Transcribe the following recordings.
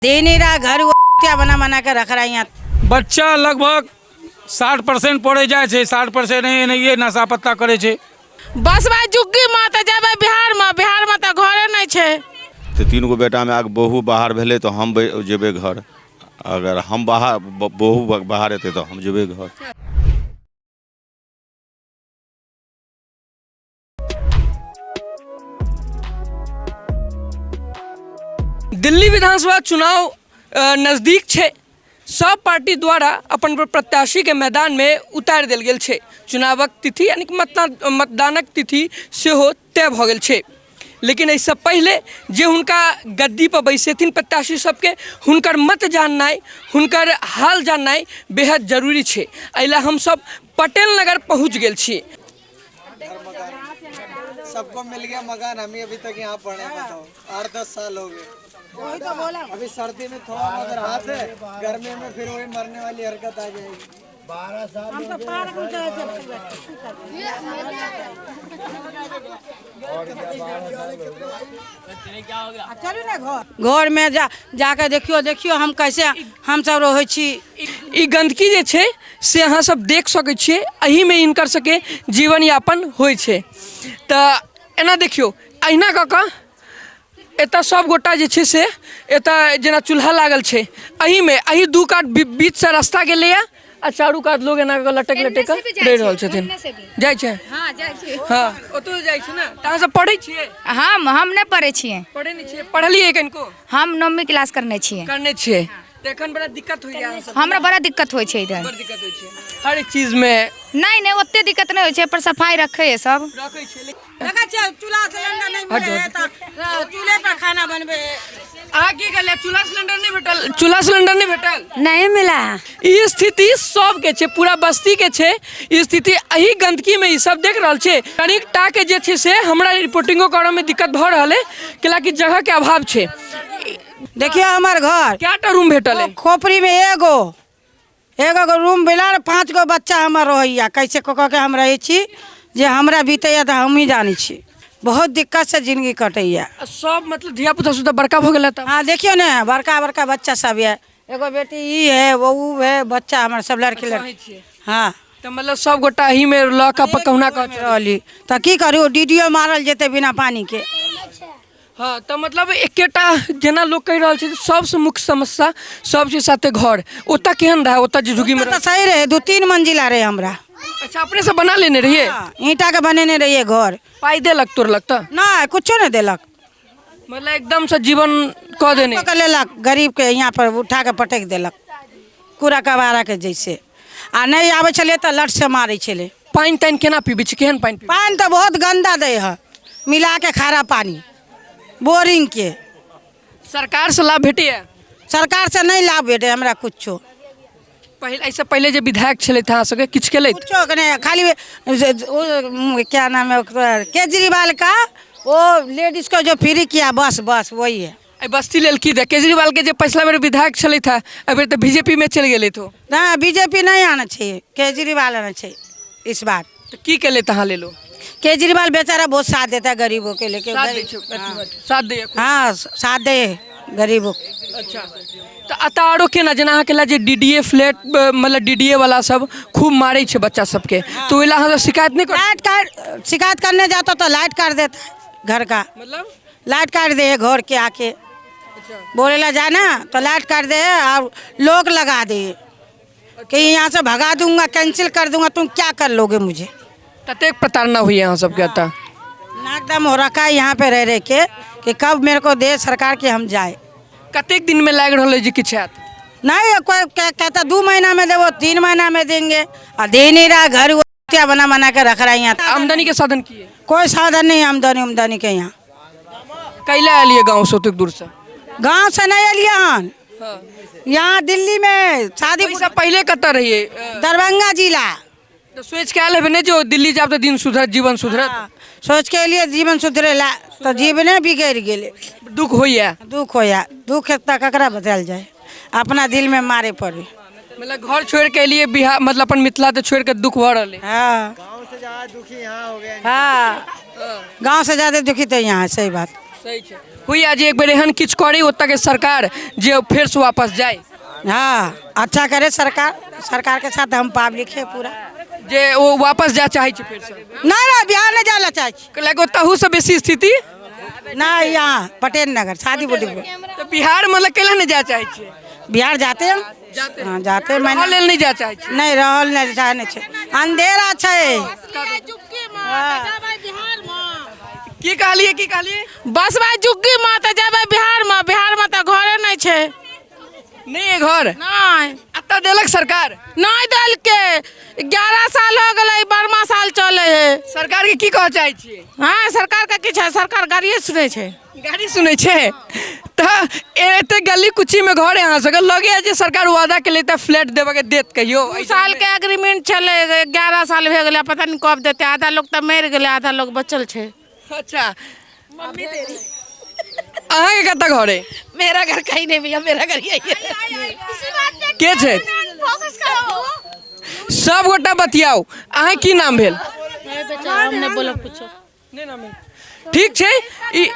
दे नहीं रहा घर, वो क्या बना बना के रख रहा है यहाँ। बच्चा लगभग 60% पढ़ै जाइ छै, 60% एनाहिए नशा पत्ता करै छै। बसबै झुग्गीमे तऽ जेबै बिहारमे, बिहारमे तऽ घरे नहि छै। तऽ 3 गो बेटामे आग बहु बाहर भेलै तऽ हम जेबै घर, अगर हम बाहर बहु बाहर हेतै तऽ हम जेबै घर। दिल्ली विधानसभा चुनाव नज़दीक छै। सब पार्टी द्वारा अपन प्रत्याशी के मैदान में उतारि देल गेल छै। चुनावक तिथि यानी कि मतदानक तिथि सेहो तय भऽ गेल छै। लेकिन एहिसँ पहिले जे हुनका गद्दी पर बैसेथिन प्रत्याशी सबके, हुनकर मत जाननाइ, हुनकर हाल जाननाइ बेहद जरूरी छै। एहि लए हमसब पटेल नगर पहुँच गेल छी। सबको मिल गया मकान, हम ही अभी तक यहाँ पड़े हैं। बताओ, 8-10 साल हो गए। वही तो बोला। अभी सर्दी में थोड़ा बहुत राहत है, गर्मी में फिर वही मरने वाली हरकत आ जाएगी। 12 साल हम तो पार्क में जाए थे। चलू ना घर, घर में जा जाके देखियो, देखियो हम कैसे हम सब रहै छी। ई गंदगी जे छै से अहाँ सब देख सकै छियै, एहिमे हिनकर सबके जीवन यापन होइ छै। तऽ एना देखियौ, अहिना कऽ कऽ एतऽ सब गोटा जे छै से एतऽ जेना चूल्हा लागल छै, एहिमे एहि दू कात बीचसँ रास्ता गेलैए आ चारू कात लोग एना कऽ लटक लटक कऽ रहि रहल छथिन। जाइ छै? हँ, जाइ छै। हँ, ओतौ जाइ छै ने। तऽ अहाँ सब पढ़ै छियै? हम नहि पढ़ै छियै। पढ़ै नहि छियै? पढ़लियै कनिको? हम 9वीं क्लास करने छियै। करने छियै। तऽ एखन बड़ा दिक्कत होइया अहाँ सबके? हमरा बड़ा दिक्कत होइ छै इधर। बड़ दिक्कत होइ छै हर एक चीज में? नहि नहि, ओते दिक्कत नहि होइ छै, पर सफाई रखै है सब। रखै छै, लेकिन देखै छियै चूल्हा सिलेंडर नहि मिलै है तऽ चूल्हे पर खाना बनबै है। अहाँ की कहलियै? चूल्हा सिलेंडर नहि भेटल? चूल्हा सिलेंडर नहि भेटल? नहीं मिला। ई स्थिति सबके छै, पूरा बस्ती के छै ई स्थिति। एही गंदगी में ई सब देख रहल छै। कनिक टा के जे छै से हमरा रिपोर्टिंगो करऽ में दिक्कत भऽ रहल है, कैलाकि जगह के अभाव छै। देखियौ हमर घर। कएटा रूम भेटल है? खोपड़ी में एगो एगो गो रूम मिलल, 5 गो बच्चा हमर रहैया। कैसे कऽ कऽ के हम रहै छी, जे हमरा बीतैया तऽ हमही जानै छी। बहुत दिक्कत से जिंदगी कटैया। सब मतलब धिया पुता सब तऽ बड़का भऽ गेल हेतै। हाँ, देखियौ ने, बड़का बड़का बच्चा सब यऽ। एगो बेटी ई है, वो उ है, बच्चा हमर सब लड़की लड़की। हाँ। तऽ मतलब सब गोटा एही में लऽ कऽ अपन कहुना कऽ रहली। तऽ की करू, डीडीओ मारल जेतै बिना पानी के। हाँ, तऽ मतलब एकेटा जेना लोक कहि रहल छै सबसँ मुख्य समस्या सबके साथे घर, ओतऽ केहन रहै? ओतऽ जे झुग्गीमे तऽ सही रहै, 2-3 मंजिला रहै हमरा। अच्छा, अपने से बना लेने रहियै? हाँ, ईंटा के बनेने रहियै घर। पाइ देलक तोड़लक तऽ? नहि, कुछो नहि देलक। मतलब एकदम से जीवन कऽ देने। कऽ लेलक गरीब के, यहाँ पर उठा के पटकि देलक कूड़ा कबाड़ा के जैसे। आ नहि आबै छलै तऽ लठ से मारै छलै। पानि तानि केना पीबै छी? केहन पानि पीबै? पानि तऽ बहुत गन्दा दै है, मिला के खारा पानी बोरिंग के। सरकार से लाभ भेटैया? सरकार से नहि लाभ भेटै हमरा कुछो। पहिले एहिसँ पहिले जे विधायक छलथि अहाँ सबके किछु केलथि? कुछो के नहि, खाली ओ क्या नाम है ओकर, केजरीवाल का वो लेडीज को जो फ्री किया, बस बस वही है। एहि बस्ती लेल की दे केजरीवाल के जे पछिला बेर विधायक छलथि हँ, एहि बेर तऽ बीजेपी में चलि गेलथि ओ। ना, बीजेपी नहीं आना चाहिए, केजरीवाल आना चाहिए इस बार। तऽ की केलथि अहाँ लेल ओ? केजरीवाल बेचारा बहुत साथ देता है गरीबों के लेके। साथ दै छै, साथ दैया खूब। हाँ, साथ दे गरीबों के। अच्छा, तऽ एतऽ आरो केना जेना अहाँके लए जे डी डी ए फ्लैट, मतलब डी डी ए वाला सब खूब मारै छै बच्चा सबके, तऽ ओहि लए अहाँ सब शिकायत नहि कर? लाइट काट, शिकायत करने जाता तो लाइट काट देता है घर का। मतलब? लाइट काट दे है घर के आके। बोले ला जाना तो लाइट काट दे है और लोक लगा दे कि यहाँ से भगा दूंगा, कैंसिल कर दूंगा, तुम क्या कर लोगे मुझे। ततेक प्रताड़ना हुई है अहाँ सबके एतऽ? नाकदम हो रखा है यहाँ पे रह रह के कि कब मेरे को दे सरकार के हम जाए। कतेक दिन में लागि रहल है जे किछु हैत? नहीं, कोई कहता 2 महीना में देवो, 3 महीना में देंगे, और दे नहीं रहा। घर वो क्या बना बना के रख रहा है यहाँ। आमदनी के साधन की है? कोई साधन नहीं आमदनी उमदनी के यहाँ। कैला एलियै गाँव से ओतेक दूर से? गाँव से नहीं एलियै हन, यहाँ दिल्ली में शादी। ओहिसँ पहिले कतऽ रहियै? दरभंगा जिला। तऽ सोचि के आयल हेबै ने जो दिल्ली जायब तऽ दिन सुधरत, जीवन सुधरत? हाँ, सोच के एलियै जीवन सुधरेला तऽ जीवने बिगड़ि गेलै। दुख होइया? दुख होइया, दुख एतऽ ककरा बतायल जाय, अपना दिल में मारे पड़े। मतलब घर छोड़ के एलियै बिहार, मतलब अपन मिथिला तऽ छोड़ के दुख भऽ रहल है। हाँ। गाँव से ज्यादा दुखी यहाँ हो गए। हाँ, गाँव से ज्यादा दुखी तो यहाँ है, सही बात। सही छै। होइया जे एक बेर एहन किछु करी ओतऽके सरकार जे फेरसँ वापस जाय? हाँ, अच्छा करे सरकार, सरकार के साथ हम पब्लिक है पूरा। जे ओ वापस जाय चाहै छै फेरसँ? नहीं नहीं, बिहार नहीं जाना चाहे छी। लाइक ओतहुसँ बेसी स्थिति ना, यहाँ पटेल नगर शादी बुटी। तऽ बिहार मतलब कैला नहि जाय चाहै छियै? बिहार जाते हैं, हाँ जाते हैं। रहऽ मैंने लेल नहि जाय चाहै छियै? नहीं, रहल नहीं चाहे, नहीं छै, अंधेरा छै। की कहलियै, की कहलियै? बसबा जुग्गी मे तऽ जेबै बिहारमे, बिहारमे तऽ घरे नहि छै। नहि अइ घर? नहि। एतऽ देलक सरकार? नहि देलकै, 11 साल हो गेलै, 12वां साल चलै है। सरकारके की कहऽ चाहै छियै? हँ, सरकारके की छै, सरकार गाड़िए सुनै छै। गाड़ी सुनै छै। तऽ एते गली कुचीमे घर है अहाँ सबके, लगैए जे सरकार वादा केलै तऽ फ्लैट देबऽके देत कहियो? 2 सालके एग्रीमेंट छलै, 11 साल भए गेलै, पता नहि कब देतै। आधा लोग तऽ मरि गेलै, आधा लोग बचल छै। अच्छा, अहाँके कतऽ घर है? मेरा घर कहीं नहीं भैया, मेरा घर यही है। के छै? सब गोटा बतियाउ। अहाँ की नाम भेल? हम नहि बोलब कुछो। ठीक छै, ई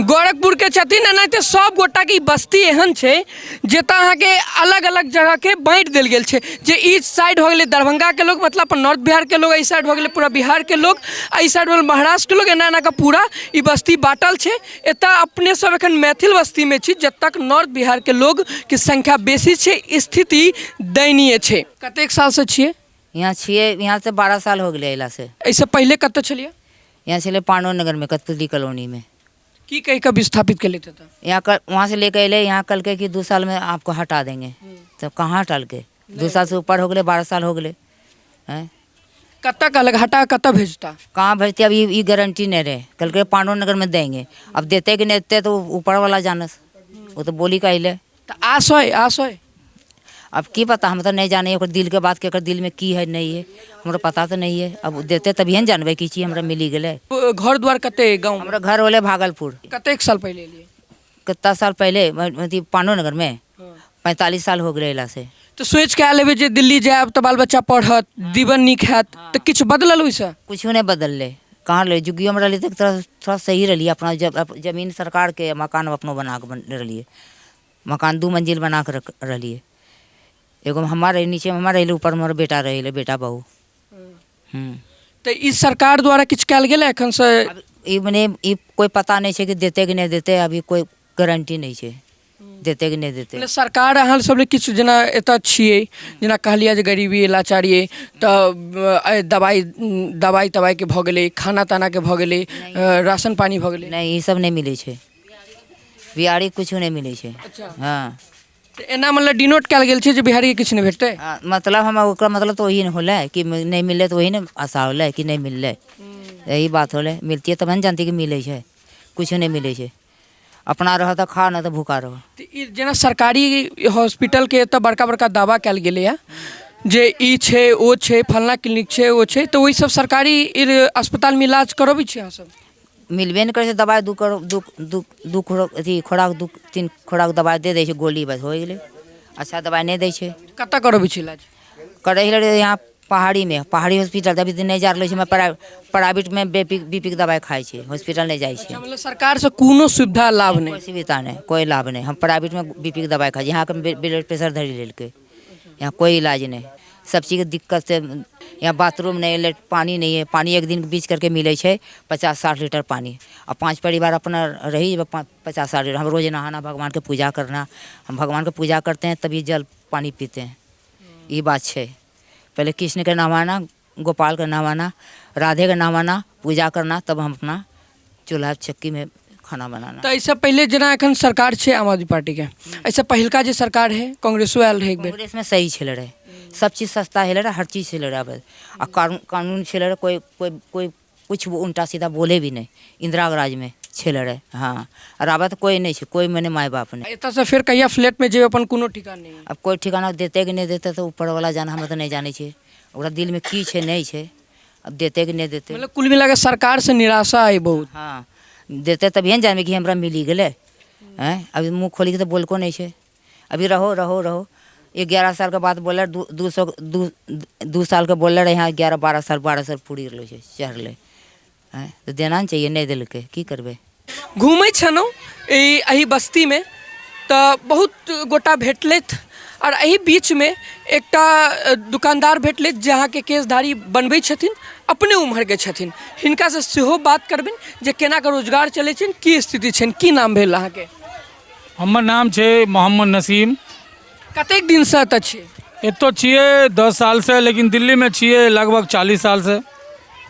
गोरखपुर के छथिन। एनाहिते सब गोटाके ई बस्ती एहन छै जतऽ अहाँके अलग अलग जगहके बाँटि देल गेल छै, जे ई साइड हो गेलै दरभंगाके लोग, मतलब अपन नॉर्थ बिहारके लोग, एहि साइड हो गेलै पूरा बिहारके लोग, एहि साइड हो गेलै महाराष्ट्रके लोग, एना एना कऽ पूरा ई बस्ती बाँटल छै। एतऽ अपने सब एखन मैथिल बस्तीमे छी, जतऽ तक नॉर्थ बिहारके लोगके संख्या बेसी छै। स्थिति दयनीय छै। कतेक सालसँ छियै यहाँ? छियै यहाँ से 12 साल हो गेलै अयला से। एहिसँ पहिले कतऽ छलियै? यहाँ छलै पांडव नगरमे, कठपुतली कॉलोनीमे। की कहि कऽ विस्थापित केलथि एतऽ? यहाँ कल वहाँ से लेके अयलै, यहाँ कहलकै कि 2 साल में आपको हटा देंगे, तो कहाँ हटलकै? 2 साल से ऊपर हो गेलै, 12 साल हो गेलै हैं। कतऽ कहलक हटा, कतऽ भेजता? कहाँ भेजते अब ई गारंटी नहीं रहे। कहलकै पांडव नगर में देंगे, अब देते कि नहीं देते तो ऊपर वाला जानस, वो तो बोली का अयलै। तऽ आस होइ, आस होइ? अब की पता, हम तो नहीं जाने ओकर दिल के बात, के एकर दिल में की है नहीं है, हमरा पता तो नहीं है। अब देते तभिए ने जानबै कि चीज हमरा मिली गेलै। घर द्वार कते गाँव? हमरा घर होलै भागलपुर। कतेक साल पहिले एलियै? कितना साल पहले, अथी पांडव नगर में 45 साल हो गेलै अयला से। तऽ सोचि कऽ आयल हेबै जे दिल्ली जायब तऽ बाल बच्चा पढ़त, जीवन नीक हैत, तऽ किछु बदलल ओहिसँ? कुछो नहीं बदललै। कहाँ रहलै, जुग्गियोमे रहलियै तऽ थोड़ा थोड़ा सही रहलियै। अपना जब जमीन सरकारके, मकान अपनो बना कऽ रहलियै, मकान 2 मंजिल बना कऽ रहलियै। एगो हमार रही नीचे, हमार रही ऊपर, हमर बेटा रही, बेटा बहू। तऽ ई सरकार द्वारा किछु कयल गेलै एखन से? ई मने ई कोई पता नहीं छै कि देते कि नहीं देते, अभी कोई गारंटी नहीं छै देते कि नहीं देते। मतलब सरकार अहाँ सब लेल किछु, जेना एतऽ छियै, जेना कहलियै जे गरीबी लाचारी अइ, तऽ दवाइ दवाइ तवाइके भऽ गेलै, खाना तानाके भऽ गेलै, राशन पानी भऽ गेलै? नहीं, ई सब नहीं मिलै छै, बिहारी कुछो नहीं मिलै छै। हाँ। तऽ एना मतलब डिनोट कयल गेल छै जे बिहारीके किछु नहि भेटतै? हाँ, मतलब हम ओकरा मतलब तऽ वही ने होलै कि नहीं मिललै तऽ वही ने आशा होलै कि नहीं मिललै, यही बात होलै। मिलती तब ने जानती कि मिलै छै, कुछो नहीं मिलै छै। अपना रह तऽ खा, नहि तऽ भूखा रह। तऽ ई जेना सरकारी हॉस्पिटलके एतऽ बड़का बड़का दावा कयल गेलैए जे ई छै ओ छै, फल्लाँ क्लिनिक छै ओ छै, तऽ ओहि सब सरकारी अस्पतालमे इलाज करबै छी अहाँसब? मिलबे नहि करै छै दबाइ। दू करो दू दू दू खोराक अथी खोराक, 2-3 खोराक दबाइ दे दै छै, गोली, बस हो गेलै। अच्छा दबाइ नहि दै छै। कतऽ करबै छी इलाज? करै छलै यहाँ पहाड़ीमे, पहाड़ी हॉस्पिटल, अभी तऽ नहि जा रहलो छै। प्राइवेटमे बीपी के दबाइ खाइ छै, हॉस्पिटल नहि जाइ छै। मतलब सरकारसँ कोनो सुविधा लाभ नहि? कोइ सुविधा नहि, कोइ लाभ नहि। हम प्राइवेटमे बीपी के दबाइ खाइ छी, यहाँके ब्लड प्रेशर धरि लेलकै, यहाँ कोइ इलाज नहि, सब चीजके दिक्कत से। यहाँ बाथरूम नहीं है, पानी नहीं है, पानी एक दिन के बीच करके मिलै छै 50-60 लीटर पानी, आ 5 परिवार अपना रही 50-60 लीटर। हम रोज नहाना, भगवान के पूजा करना, हम भगवान के पूजा करते हैं तभी जल पानी पीते हैं, ये बात छै। पहले कृष्ण के नहवाना, गोपाल के नहवाना, राधे के नहवाना, पूजा करना, तब हम अपना चूल्हा चक्की में खाना बनाना। तऽ एहिसँ पहिले जेना एखन सरकार छै आम आदमी पार्टीके, एहिसँ पहिलका जे सरकार है कांग्रेसो आयल रहै एक बेर, कांग्रेस में सही छलै रहै, सब चीज सस्ता हेलै रहै, हर चीज छलै रहै, आ कानून छलै रहै, कोई कोई कोई कुछ उल्टा सीधा बोले भी नहीं, इंदिरा राज में छलै रहै। हाँ, और आब तऽ कोई नहीं छै, कोई मने माय बाप नहीं। एतऽसँ फेर कहिया फ्लैटमे जेबै, अपन कोनो ठिकान नहि? अब कोई ठिकाना देते कि नहीं देते तऽ ऊपर वाला जाना, हम तऽ नहीं जानै छियै ओकरा दिल में की छै नहीं छै, अब देते कि नहीं देते। मतलब कुल मिला कऽ सरकारसँ निराशा अइ बहुत? हाँ, देते तभिए ने जानबै कि हमरा मिली गेलै। हैं, अभी मुँह खोली के तऽ बोलको नहीं छै, अभी रहो रहो रहो। 11 साल के बाद बोले, दू दू सौ दू दू साल के बोलले रहे, यहाँ 11-12 साल, 12 साल पूरी रहलो छै, चढ़लै। हैं, तऽ देना ने चाहिए, नहि देलकै, की करबै? घूमै छलहुँ ई एहि बस्तीमे तऽ बहुत गोटा भेटलथि आओर एहि बीचमे एकटा दुकानदार भेटलथि जे अहाँके केशधारी बनबै छथिन अपने उम्हरके छथिन हिनकासँ सेहो बात करबनि जे केनाके रोजगार चलै छनि की स्थिति छनि की नाम भेल अहाँके हमर नाम छै मोहम्मद नसीम। कतेक दिनसँ एतऽ छियै? एतऽ छियै 10 सालसँ, लेकिन दिल्लीमे छियै लगभग 40 सालसँ।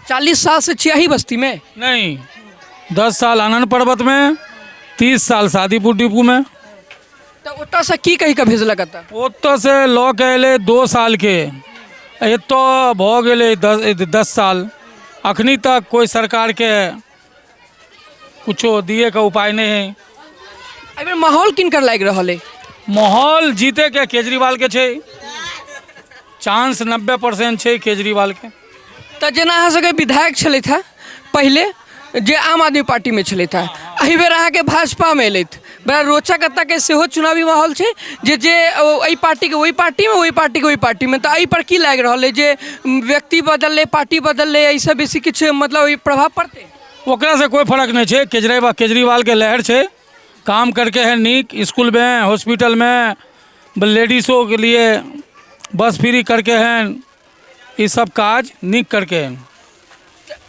40 सालसँ छियै एही बस्तीमे? नहि, 10 साल आनन्द पर्वतमे, 30 साल शादीपुर डिपूमे। तऽ ओतऽसँ की कहि कऽ भेजलक एतऽ? ओतऽसँ लऽ के एलै 2 सालके, एतऽ भऽ गेलै 10 साल। अखनी तक कोइ सरकारके कुछो दिएके उपाय नहि है। एहिबेर माहौल किनकर लागि रहल अइ? माहौल जीतैके केजरीवालके छै, चांस 90% छै केजरीवालके। तऽ जेना अहाँ सबके विधायक छलथि हेँ पहिले जे आम आदमी पार्टीमे छलथि हेँ, एहि बेर अहाँके भाजपामे एलथि। बड़ा रोचक एतऽके सेहो चुनावी माहौल छै जे जे एहि पार्टीके ओहि पार्टीमे, ओहि पार्टीके ओहि पार्टीमे। तऽ एहिपर की लागि रहल अइ जे व्यक्ति बदललै, पार्टी बदललै, एहिसँ बेसी किछु मतलब ई प्रभाव पड़तै? ओकरासँ कोइ फर्क नहि छै। केजरीवालके लहर छै, काम करके है नीक, इसकुलमे, हॉस्पिटलमे, लेडीजोके लिए बस फ्री करके हैं, ई सब काज नीक करके हैं।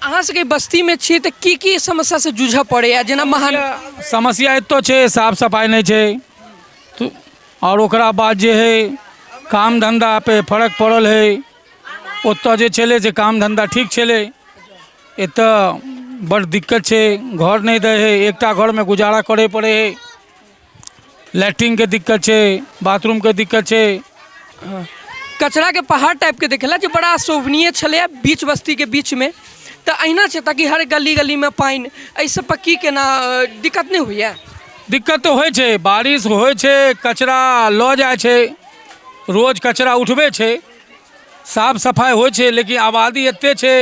अहाँ सबके बस्तीमे छी तऽ की की समस्यासँ जूझऽ पड़ैए? जेना महान समस्या एतऽ छै, साफ सफाइ नहि छै, आओर ओकरा बाद जे है काम धन्धा पे फर्क पड़ल है। ओतऽ जे छलै से काम धन्धा ठीक छलै, एतऽ बड़ दिक्कत छै। घर नहि दै है, एकटा घरमे गुजारा करै पड़ै है। लैट्रिनके दिक्कत छै, बाथरूमके दिक्कत छै। कचराके पहाड़ टाइपके देखेला जे बड़ा शोभनीय छलैए बीच बस्तीके बीचमे, तऽ अहिना छै ताकि हर गली गलीमे पानि, एहि सब पर की केना दिक्कत नहि होइए? दिक्कत तऽ होइ छै, बारिश होइ छै, कचरा लऽ जाइ छै, रोज कचरा उठबै छै, साफ सफाइ होइ छै, लेकिन आबादी एते छै।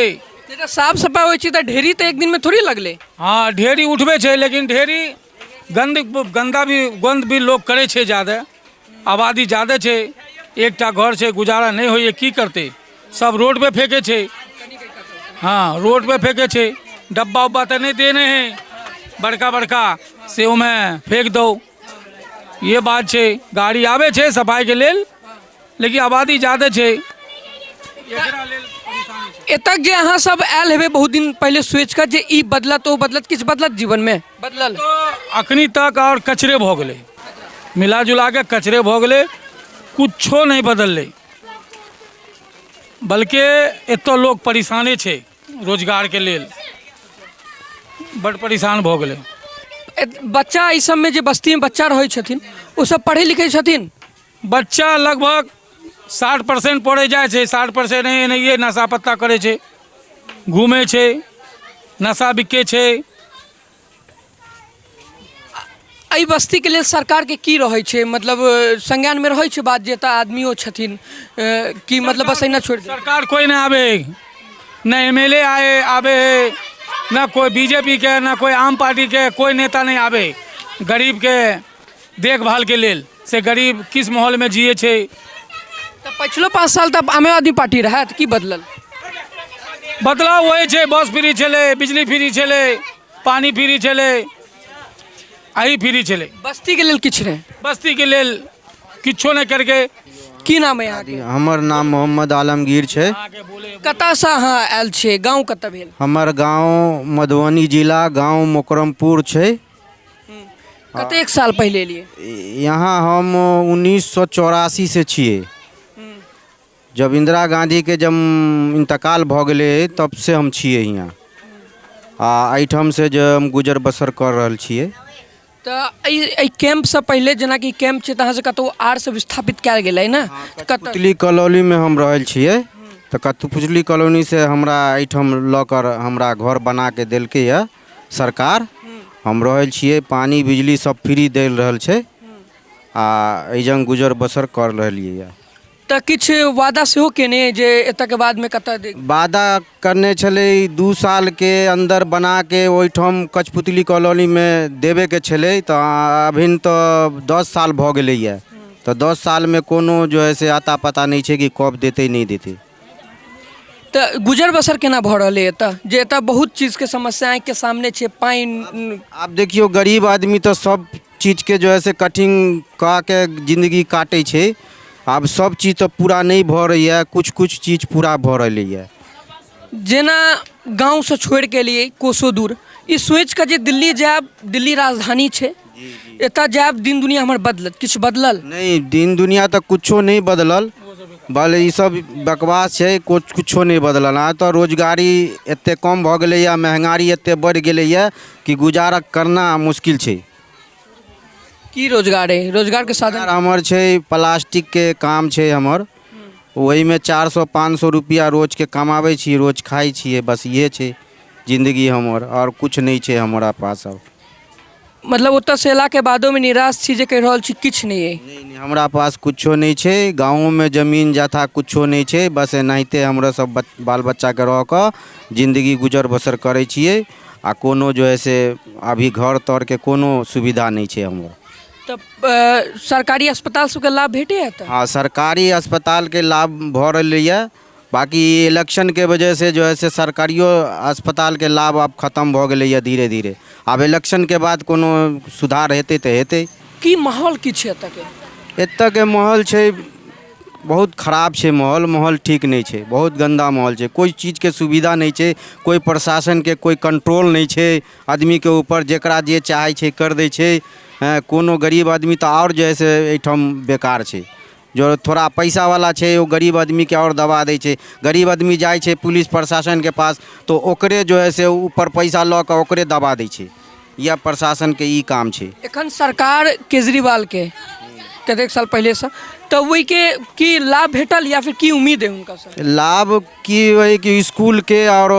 नहि तऽ साफ सफाइ होइ छै तऽ ढेरी तऽ एक दिनमे थोड़ी लगलै। हँ, ढेरी उठबै छै, लेकिन ढेरी गन्द गन्दा भी गन्द भी लोक करै छै जादे, आबादी जादे छै, एकटा घर छै, गुजारा नहि होइए, की करतै? सब रोड पे फेंकै छै। हँ, रोड पे फेंकै छै, डब्बा उब्बा तऽ नहि देने है बड़का बड़का से ओहिमे फेंक दौ, ये बात छै। गाड़ी आबै छै सफाइके लेल, लेकिन आबादी जादे छै। एतऽ जे अहाँ सब आयल हेबै बहुत दिन पहिले सोचि कऽ जे ई बदलत ओ बदलत, किछु बदलत जीवनमे? बदलल? अखनी तक आओर कचरे भऽ गेलै, मिला जुला कऽ कचरे भऽ गेलै, कुछो नहि बदललै, बल्कि एतऽ लोक परेशाने छै रोजगारके लेल, बड्ड परेशान भऽ गेलै। बच्चा एहि सबमे जे बस्तीमे बच्चा रहै छथिन ओ सब पढ़ै लिखै छथिन? बच्चा लगभग 60% पढ़ै जाइ छै, 60% एनाहिए नशा पत्ता करै छै, घूमै छै, नशा बिकै छै। एहि बस्तीके लेल सरकारके की रहै छै, मतलब संज्ञानमे रहै छै बात जे एतऽ आदमियो छथिन कि मतलब बस एहिना छोड़ि देबै? सरकार कोइ नहि आबै, नहि एम एल ए आए आबै है, ना कोइ बी जे पी के, ना कोइ आम पार्टीके, कोइ नेता नहि आबै गरीबके देखभालके लेल। से गरीब किस माहौलमे जिए छै। तऽ पछिलो 5 साल तऽ आमे आदमी पार्टी रहै, तऽ की बदलल? बदलाव होइ छै, बस फ्री छलै, बिजली फ्री छलै, पानि फ्री छलै, एही फ्री छलै। बस्तीके लेल किछु नहि? बस्तीके लेल किछो नहि करके। की नाम है अहाँके? हमर नाम मोहम्मद आलमगीर छै। कतऽसँ अहाँ आयल छियै? गाँव कतऽ भेल? हमर गाँव मधुबनी जिला, गाँव मोकरमपुर छै। कतेक साल पहिले एलियै? यहाँ हम 1984 से छियै। जब इंदिरा गाँधीके जब इंतकाल भऽ गेलै तब से हम छियै हियाँ, आ एहिठामसँ जे हम गुजर बसर कऽ रहल छियै। तऽ एहि कैम्पसँ पहिले जेनाकि कैम्प छै तऽ अहाँसँ कतहु आरसँ विस्थापित कयल गेलै ने? कतऽ? पुतली कॉलोनीमे हम रहल छियै, तऽ कठपुतली कॉलोनीसँ हमरा एहिठाम लऽ कऽ हमरा घर बनाके देलकै यऽ सरकार। हम रहल छियै, पानि बिजली सब फ्री दे रहल छै, आ एहिजंग गुजर बसर कर रहलियै यऽ। तऽ किछु वादा सेहो केने जे एतऽके बादमे कतऽ दे? वादा करने छलै 2 सालके अन्दर बनाके ओहिठाम कचपुतली कॉलोनीमे देबेके छलै, तऽ अभिन तऽ 10 साल भऽ गेलैए, तऽ 10 सालमे कोनो जो है से आता पता नहि छै कि कब देतै नहि देतै। तऽ गुजर बसर केना भऽ रहल अइ एतऽ जे एतऽ बहुत चीजके समस्या आँखिके सामने छै पानि आब देखियौ गरीब आदमी तऽ सब चीजके जो है से कठिन कऽ के जिन्दगी काटै छै आब सब चीज तऽ पूरा नहि भऽ रहैए किछु किछु चीज पूरा भऽ रहलैए जेना गाँवसँ छोड़ि कऽ एलियै कोसो दूर ई सोचि कऽ जे दिल्ली जायब दिल्ली राजधानी छै एतऽ जायब दिन दुनिया हमर बदलत किछु बदलल नहि दिन दुनिया तऽ किछो नहि बदलल बल ई सब बकवास छै किछो नहि बदलल अहाँ तऽ रोजगारी एतेक कम भऽ गेलैए महँगारी एतेक बढ़ि गेलैए कि गुजारा करना मुश्किल छै की रोजगार अइ रोजगारके साधन हमर छै प्लास्टिकके काम छै हमर ओहिमे 400 500 रुपैआ रोजके कमाबै छी रोज खाइ छियै बस इहे छै जिन्दगी हमर आओर किछु नहि छै हमरा पास आब मतलब ओतऽसँ अयलाके बादोमे निराश छी जे कहि रहल छी किछु नहि अइ नहि हमरा पास किछो नहि छै गाँवोमे जमीन जथा किछो नहि छै बस एनाहिते हमरा सब बाल बच्चाके रह कऽ जिन्दगी गुजर बसर करै छियै आ कोनो जो है से अभी घर तरके कोनो सुविधा नहि छै हमर तऽ सरकारी अस्पताल सबके लाभ भेटैए तऽ हँ सरकारी अस्पतालके लाभ भऽ रहलैए बाँकी इलेक्शनके वजहसँ जो है से सरकारियो अस्पतालके लाभ आब खतम भऽ गेलैए धीरे धीरे आब इलेक्शनके बाद कोनो सुधार हेतै तऽ हेतै की माहौल की छै एतऽके एतऽके माहौल छै बहुत खराब छै माहौल माहौल ठीक नहि छै बहुत गन्दा माहौल छै कोइ चीजके सुविधा नहि छै कोइ प्रशासनके कोइ कंट्रोल नहि छै आदमीके ऊपर जकरा जे चाहै छै करि दै छै हँ कोनो गरीब आदमी तऽ आओर जे हइ से एहिठाम बेकार छै जो थोड़ा पैसावला छै ओ गरीब आदमीके आओर दबा दै छै गरीब आदमी जाइ छै पुलिस प्रशासनके पास तऽ ओकरे जो हइ से ऊपर पैसा लऽ कऽ ओकरे दबा दै छै इएह प्रशासनके ई काम छै एखन सरकार केजरीवालके कतेक साल पहिलेसँ तऽ ओहिके की लाभ भेटल या फिर की उम्मीद है हुनकासँ लाभ की वही कि इसकुलके आओर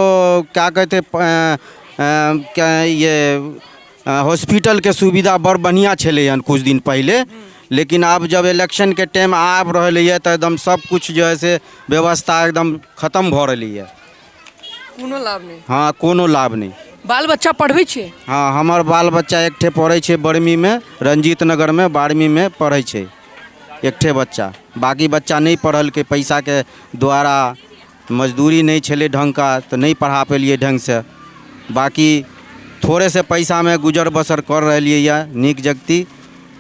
क्या कहते क्या ये हॉस्पिटलके सुविधा बड़ बढ़िआँ छलै हन किछु दिन पहिले लेकिन आब जब इलेक्शनके टाइम आबि रहलैए तऽ एकदम सब किछु जे हइ से व्यवस्था एकदम खतम भऽ रहलैए कोनो लाभ नहि हँ कोनो लाभ नहि बाल बच्चा पढ़बै छियै हँ हमर बाल बच्चा एकठे पढ़ै छै बारहवींमे रंजीत नगरमे बारहवींमे पढ़ै छै एकठे बच्चा बाँकी बच्चा नहि पढ़लकै पैसाके द्वारा मजदूरी नहि छलै ढङ्गका तऽ नहि पढ़ा पेलियै ढङ्गसँ बाँकी थोड़े से पैसामे गुजर बसर कऽ रहलियै यऽ नीक जगती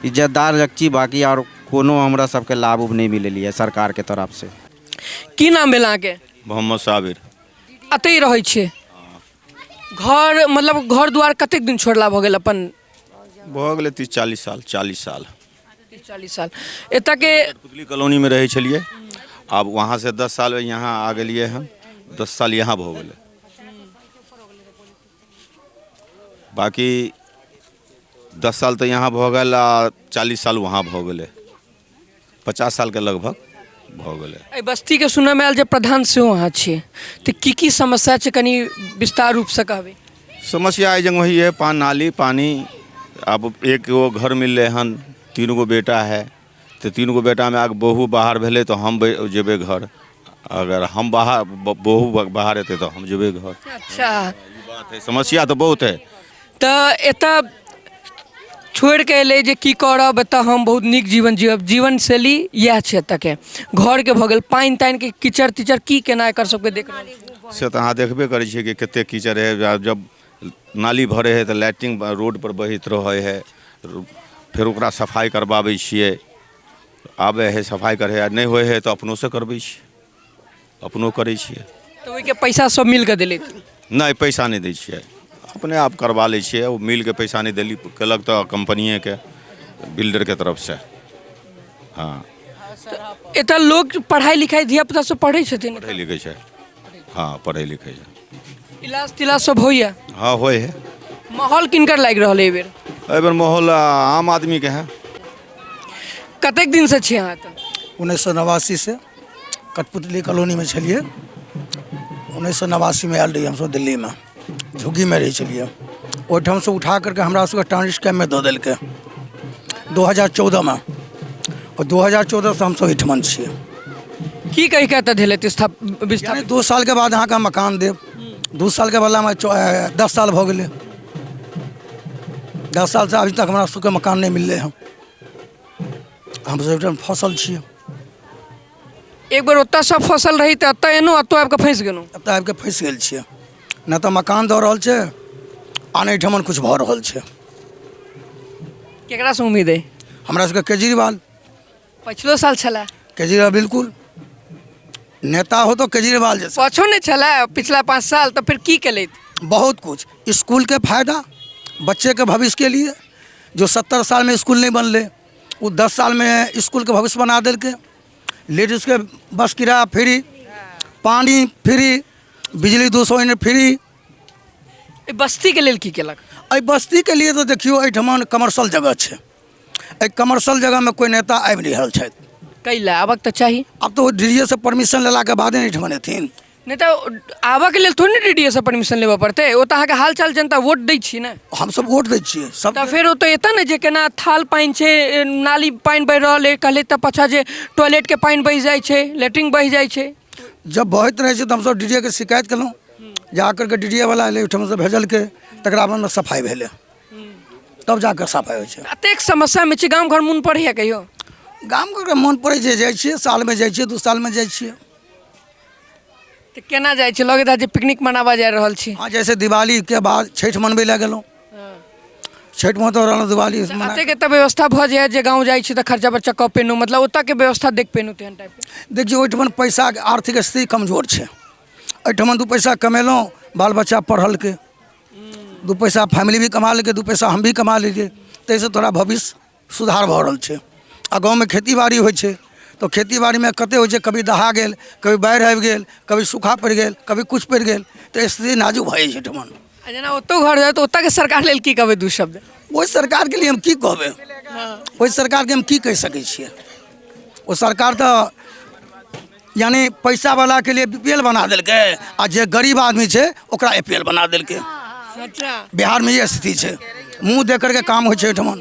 इज्जतदार जगती बाँकी आओर कोनो हमरा सबके लाभ उभ नहि मिलल यऽ सरकारके तरफसँ की नाम भेल अहाँके मोहम्मद साबिर एतहि रहै छियै घर मतलब घर दुआर कतेक दिन छोड़ला भऽ गेल अपन भऽ गेलै 30 40 साल 40 साल 30 40 साल एतऽ के पुतली कॉलोनीमे रहै छलियै आब वहाँसँ 10 साल यहाँ आ गेलियै हन 10 साल यहाँ भऽ गेलै बाँकी 10 साल तऽ यहाँ भऽ गेल आ 40 साल वहाँ भऽ गेलै 50 सालके लगभग भऽ गेलै एहि बस्तीके सुनयमे आयल जे प्रधान सेहो अहाँ छियै तऽ की की समस्या छै कनि विस्तार रूपसँ कहबै समस्या एहि जगह वही है पान नाली पानी आब एक गो घर मिललै हन 3 गो बेटा है तऽ 3 गो बेटामे आब बहु बाहर भेलै तऽ हम जेबै घर अगर हम बाहर बहु बाहर हेतै तऽ हम जेबै घर अच्छा ई बात है समस्या तऽ बहुत है तऽ एतऽ छोड़ि कऽ एलै जे की करब एतऽ हम बहुत नीक जीवन जीअब जीवनशैली इएह छै एतऽके घरके भऽ गेल पानि तानिके कीचड़ तीचड़ की केना एकर सबके देख रहल छी से तऽ अहाँ देखबे करै छियै कि कतेक कीचड़ हइ जब नाली भरै हइ तऽ लैट्रिन रोडपर बहैत रहै हइ फेर ओकरा सफाइ करबाबै छियै आबै हइ सफाइ करै हइ आ नहि होइ हइ तऽ अपनोसँ करबै छियै अपनो करै छियै तऽ ओहिके पैसा सब मिल कऽ देलथि नहि पैसा नहि दै छियै अपने आप करबा लै छियै ओ मिलके पैसा नहि देली केलक तऽ कम्पनिएके बिल्डरके तरफसँ हँ एतऽ लोक पढ़ाइ लिखाइ धिया पुता सब पढ़ै छथिन पढ़ै लिखै छै हँ पढ़ै लिखै छै इलाज तिलाज सब होइए हँ होइ है माहौल किनकर लागि रहल है एहिबेर एहिबेर माहौल आम आदमीके है कतेक दिनसँ छी अहाँ एतऽ 1989 से कठपुतली कॉलोनीमे छलियै 1989मे आयल रहियै हमसभ दिल्लीमे झुग्गीमे रहै छलियै ओहिठामसँ उठा करके हमरा सबके ट्रांजिट कैम्पमे दऽ देलकै 2014मे आओर 2014सँ हमसभ एहिठमन छियै की कहि कऽ एतऽ भेलै विस्थापित 2 सालके बाद अहाँके मकान देब 2 सालके बदलामे 10 साल भऽ गेलै 10 सालसँ अभी तक हमरा सबके मकान नहि मिललै हँ हमसभ एहिठाम फँसल छियै एक बेर ओतऽसँ फसल रही तऽ एतऽ एलहुँ, एतऽ आबि कऽ फँसि गेलहुँ। एतऽ आबि कऽ फँसि गेल छियै। नहि तऽ मकान दऽ रहल छै आ नहि एहिठमन किछु भऽ रहल छै। केकरासँ उम्मीद अइ? हमरा सबके केजरीवाल। पछिलो साल छलै केजरीवाल। बिल्कुल, नेता हो तो केजरीवाल जैसा। पाछो नहि छलै पिछला 5 साल, तऽ फिर की केलथि? बहुत कुछ, स्कूल के फायदा बच्चे के भविष्य के लिए, जो 70 साल में स्कूल नहीं बनले वो 10 साल में स्कूल के भविष्य बना देलके। लेडीज के बस किराया फ्री, पानी फ्री, बिजली 200 यूनिट फ्री। एहि बस्तीके लेल की केलक? एहि बस्तीके लिए तऽ देखियौ, एहिठमन कमर्शियल जगह छै, एहि कमर्शियल जगहमे कोइ नेता आबि नहि रहल छथि। कै लए आबक तऽ चाही। आब तऽ ओ डी डी ए से परमिशन लेलाके बादे ने एहिठमन एथिन। नहि तऽ आबऽके लेल थोड़े ने डी डी ए से परमिशन लेबऽ पड़तै, ओ तऽ अहाँके हाल चाल जनता वोट दै छी ने। हमसब वोट दै छियै सब। तऽ फेर ओ तऽ एतऽ ने जे केना थाल पानि छै, नाली पानि बहि रहल अइ, कहलै तऽ पाछाँ जे टॉयलेटके पानि बहि जाइ छै, लेट्रिन बहि जाइ छै। जब बहैत रहै छै तऽ हमसब डी डी ए के शिकायत केलहुँ, जा करके डी डी ए वाला एलै, ओहिठामसँ भेजलकै, तकरा बादमे सफाइ भेलै, तब जाकऽ सफाइ होइ छै। एतेक समस्यामे छी, गाम घर मोन पड़ैए कहियो? गाम घरके मोन पड़ै छै, जाइ छियै, सालमे जाइ छियै, 2 सालमे जाइ छियै। तऽ केना जाइ छियै? लगैत हैत जे पिकनिक मनाबऽ जा रहल छी। हँ, जैसे दिवालीके बाद छठि मनबै लए गेलहुँ, छठिमे तऽ रहलहुँ, दिवाली मना। एतेक एतऽ व्यवस्था भऽ जाए जे गाँव जाइ छी तऽ खर्चा बर्चा कऽ पेलहुँ, मतलब ओतऽके व्यवस्था देख पेलहुँ तेहन टाइपके? देखियौ, ओहिठमन पैसाके आर्थिक स्थिति कमजोर छै, एहिठमन 2 पैसा कमेलहुँ, बाल बच्चा पढ़लकै, 2 पैसा फैमिली भी कमा लेलकै, 2 पैसा हम भी कमा लेलियै, ताहिसँ थोड़ा भविष्य सुधार भऽ रहल छै। आ गाँवमे खेती बाड़ी होइ छै तऽ खेती बाड़ीमे कतेक होइ छै, कभी दहा गेल, कभी बाढ़ि आबि गेल, कभी सूखा पड़ि गेल, कभी किछु पड़ि गेल, तऽ स्थिति नाजुक भऽ जाइ छै एहिठमन। आ जेना ओतौ घर जाय तऽ ओतऽके सरकार लेल की कहबै 2 शब्द? ओहि सरकारके लिए हम की कहबै, ओहि सरकारके हम की कहि सकै छियै? ओ सरकार तऽ यानी पैसा वाला के लिए बी पी एल बना देलकै आ जे गरीब आदमी छै ओकरा ए पी एल बना देलकै। बिहारमे ई स्थिति छै, मुँह देख करके काम होइ छै एहिठमन,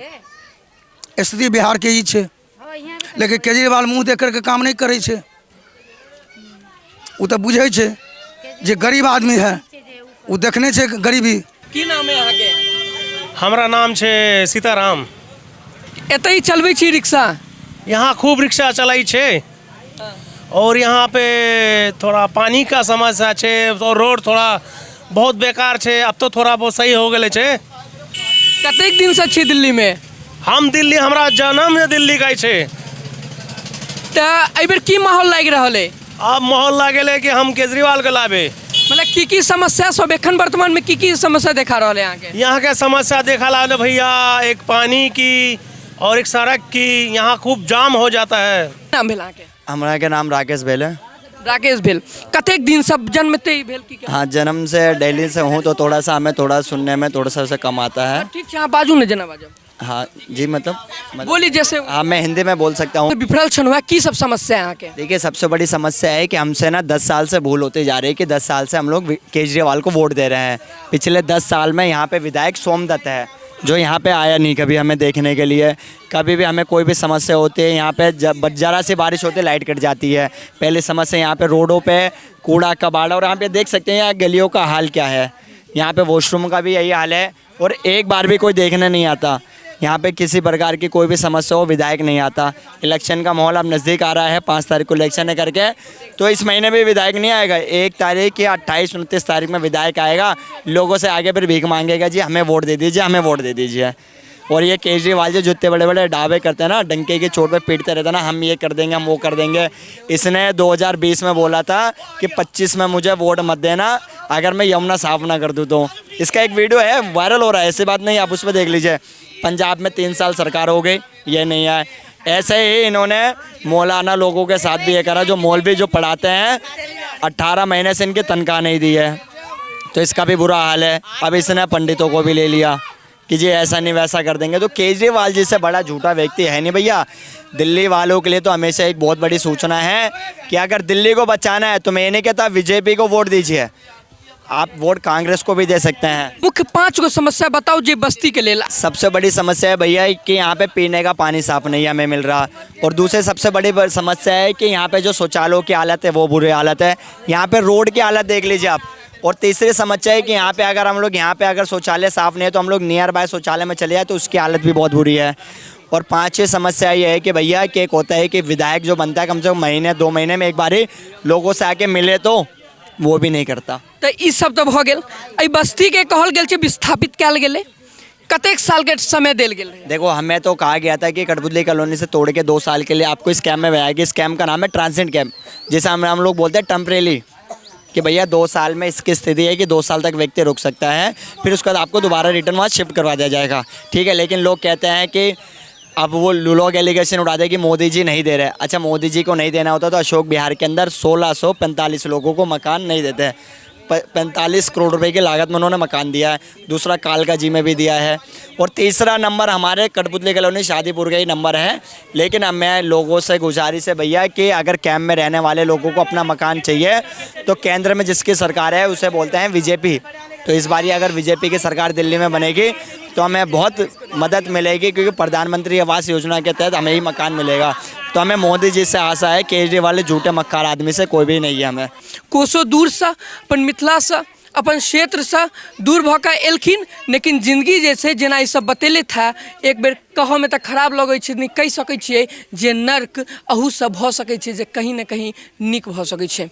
स्थिति बिहारके ई छै। लेकिन केजरीवाल मुँह देख करके काम नहि करै छै, ओ तऽ बुझै छै जे गरीब आदमी है, ओ देखने छै गरीबी। की नाम है अहाँके? हमरा नाम छै सीताराम। एतहि चलबै छी रिक्शा? यहाँ खूब रिक्शा चलै छै और यहाँ पे थोड़ा पानी का समस्या छै और रोड थोड़ा बहुत बेकार छै, अब तो थोड़ा बहुत सही हो गेलै छै। कतेक दिनसँ छी दिल्लीमे? हम दिल्ली, हमरा जन्म दिल्ली का छै। तऽ एहिबेर की माहौल लागि रहल अइ? आब माहौल लागि गेलै कि हम केजरीवाल के लाबे। मतलब की की समस्या सब एखन वर्तमान में की की समस्या देखा रहल है अहाँके? यहाँ के समस्या देखा रहल है भैया, एक पानी की और एक सड़क की, यहाँ खूब जाम हो जाता है। नाम भेल अहाँके? हमरा के नाम राकेश भेल है। राकेश भेल, कतेक दिन सब जन्मते ही भेल की? हाँ, जन्म से दिल्ली से हूँ तो थोड़ा सा हमें थोड़ा सुनने में थोड़ा सा कम आता है। ठीक है, अहाँ बाजू ने जेना बाजब। हाँ जी, मतलब बोली जैसे। हाँ, मैं हिंदी में बोल सकता हूँ। बिफरल छनुआ, की सब समस्या है अहाँके? देखिए, सबसे बड़ी समस्या है कि हमसे ना 10 साल से भूल होते जा रही है कि 10 साल से हम लोग केजरीवाल को वोट दे रहे हैं। पिछले 10 साल में यहाँ पे विधायक सोमदत्त है जो यहाँ पे आया नहीं कभी हमें देखने के लिए। कभी भी हमें कोई भी समस्या होती है यहाँ पे, जब ज़रा सी बारिश होती है लाइट कट जाती है। पहली समस्या यहाँ पे रोडों पे कूड़ा कबाड़ा, और यहाँ पे देख सकते हैं यहाँ गलियों का हाल क्या है, यहाँ पे वॉशरूम का भी यही हाल है और एक बार भी कोई देखने नहीं आता। यहाँ पे किसी प्रकार की कोई भी समस्या हो विधायक नहीं आता। इलेक्शन का माहौल अब नज़दीक आ रहा है, 5 तारीख को इलेक्शन है करके, तो इस महीने भी विधायक नहीं आएगा। 1 तारीख या 28-29 तारीख में विधायक आएगा, लोगों से आगे फिर भीख मांगेगा जी हमें वोट दे दीजिए, हमें वोट दे दीजिए। और ये केजरीवाल जी जितने बड़े बड़े दावे करते हैं ना, डंके की चोट पे पीटते रहते हैं ना, हम ये कर देंगे हम वो कर देंगे। इसने 2020 में बोला था कि 25 में मुझे वोट मत देना अगर मैं यमुना साफ ना कर दूँ तो। इसका एक वीडियो है वायरल हो रहा है, ऐसी बात नहीं, आप उस पर देख लीजिए। पंजाब में 3 साल सरकार हो गई, ये नहीं आए। ऐसे ही इन्होंने मौलाना लोगों के साथ भी ये करा, जो मौलवी जो पढ़ाते हैं 18 महीने से इनकी तनख्वाह नहीं दी है, तो इसका भी बुरा हाल है। अब इसने पंडितों को भी ले लिया कि जी ऐसा नहीं वैसा कर देंगे। तो केजरीवाल जी से बड़ा झूठा व्यक्ति है नहीं भैया। दिल्ली वालों के लिए तो हमेशा एक बहुत बड़ी सूचना है कि अगर दिल्ली को बचाना है तो मैं ये नहीं कहता बीजेपी को वोट दीजिए, आप वोट कांग्रेस को भी दे सकते हैं। मुख्य 5 गो समस्या बताओ जी बस्ती के लिए। सबसे बड़ी समस्या है भैया कि यहाँ पे पीने का पानी साफ नहीं हमें मिल रहा, और दूसरे सबसे बड़ी समस्या है कि यहाँ पे जो शौचालयों की हालत है वो बुरी हालत है, यहाँ पे रोड की हालत देख लीजिए आप। और तीसरी समस्या है कि यहाँ पे अगर हम लोग यहाँ पे अगर शौचालय साफ नहीं है तो हम लोग नियर बाय शौचालय में चले जाए तो उसकी हालत भी बहुत बुरी है। और पाँचवीं समस्या ये है कि भैया कि एक होता है कि विधायक जो बनता है कम से कम महीने 2 महीने में एक बार ही लोगों से आके मिले, तो वो भी नहीं करता। तऽ ई सब तऽ भऽ गेल। एहि बस्तीके कहल गेल छै विस्थापित कयल गेलै, कतेक सालके समय देल गेल रहै? देखो, हमें तो कहा गया था कि कठपुतली कॉलोनी से तोड़ के 2 साल के लिए आपको इस कैंप में बैठाएंगे। इस कैंप का नाम है ट्रांसिट कैंप, जिसे हम लोग बोलते हैं टेम्परेली, कि भैया 2 साल में इसकी स्थिति है कि 2 साल तक व्यक्ति रुक सकता है, फिर उसके बाद आपको दोबारा रिटर्न वहाँ शिफ्ट करवा दिया जाएगा। ठीक है, लेकिन लोग कहते हैं कि अब वो लोग एलिगेशन उड़ा दे कि मोदी जी नहीं दे रहे। अच्छा, मोदी जी को नहीं देना होता तो अशोक विहार के अंदर 1645 लोगों को मकान नहीं देते हैं। 45 करोड़ रुपए की लागत में उन्होंने मकान दिया है। दूसरा कालका जी में भी दिया है और तीसरा नंबर हमारे कठपुतली कॉलोनी शादीपुर का ही नंबर है। लेकिन अब मैं लोगों से गुजारिश है भैया कि अगर कैंप में रहने वाले लोगों को अपना मकान चाहिए तो केंद्र में जिसकी सरकार है उसे बोलते हैं बीजेपी। तो इस बार अगर बीजेपी की सरकार दिल्ली में बनेगी तो हमें बहुत मदद मिलेगी, क्योंकि प्रधानमंत्री आवास योजना के तहत हमें ही मकान मिलेगा। तो हमें मोदी जी से आशा है, केजरीवाल झूठे मक्कार आदमी से कोई भी नहीं है हमें। कोसो दूरसँ अपन मिथिलासँ, अपन क्षेत्रसँ दूर भऽ कऽ एलखिन, लेकिन जिन्दगी जे छै, जेना ई सब बतेलथि हेँ, एक बेर कहऽमे तऽ खराब लगै छै, नहि कहि सकै छियै जे नर्क अहूसँ भऽ सकै छै जे कहीं ने कहीं नीक भऽ सकै छै।